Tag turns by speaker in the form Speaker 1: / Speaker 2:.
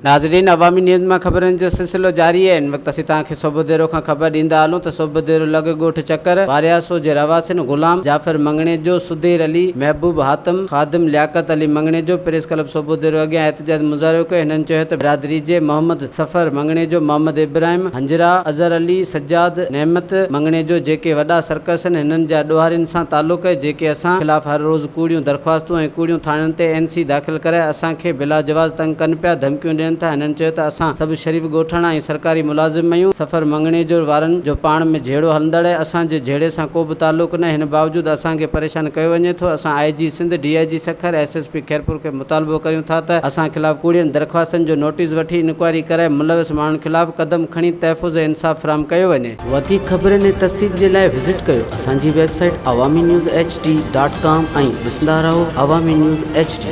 Speaker 1: ناظرين عوامي نيوز مان خبرن جو سلسلو جاري آهي هن وقت اسين توهان کي صوڀوديرو کان خبر ڏيندا هلون ته صوڀوديرو لڳ ڳوٺ چڪر وارياسو جي رهواسين غلام جعفر مڱڻيجو، سڌير علي، محبوب حاتم، خادم لياقت علي مڱڻيجو پريس ڪلب صوڀوديرو اڳيان احتجاجي مظاهرو ڪيو هنن چيو ته برادري جي محمد صفر مڱڻيجو، محمد ابراهيم هنجرا، اظهر علي، سجاد نعمت مڱڻيجو جيڪي وڏا سرڪس آهن هنن جا ڏوهارين سان تعلق آهي جيڪي اسان خلاف هر روز ڪوڙيون درخواستون ۽ ڪوڙيون ٿاڻن تي اين سي داخل ڪرائي اسان کي بلاجواز تنگ ڪن پيا ڌمڪيون ڏين ٿا هنن چيو ته اسان سڀ شريف ڳوٺاڻا ۽ سرڪاري ملازم آهيون صفر مڱڻيجو وارن جو پاڻ ۾ جهيڙو هلندڙ آهي اسان جي جهيڙي سان ڪو به تعلق ناهي هن باوجود اسان کي پريشان ڪيو وڃي ٿو اسان I G Sindh D I G Sukkur S S P Khairpur کي مطالبو ڪريون ٿا ته اسان خلاف ڪوڙين درخواستن جو نوٽيس وٺي انڪوائري ڪرائي ملوث ماڻهن خلاف قدم کڻي تحفظ ۽ انصاف فراهم ڪيو وڃي. وڌيڪ خبرن ۽ تفصيل جي لاء وزٽ ڪيو اسان جي website Awami news H D dot com ۽ ڏسندا رهو عوامي نيوز ايڇ ڊي.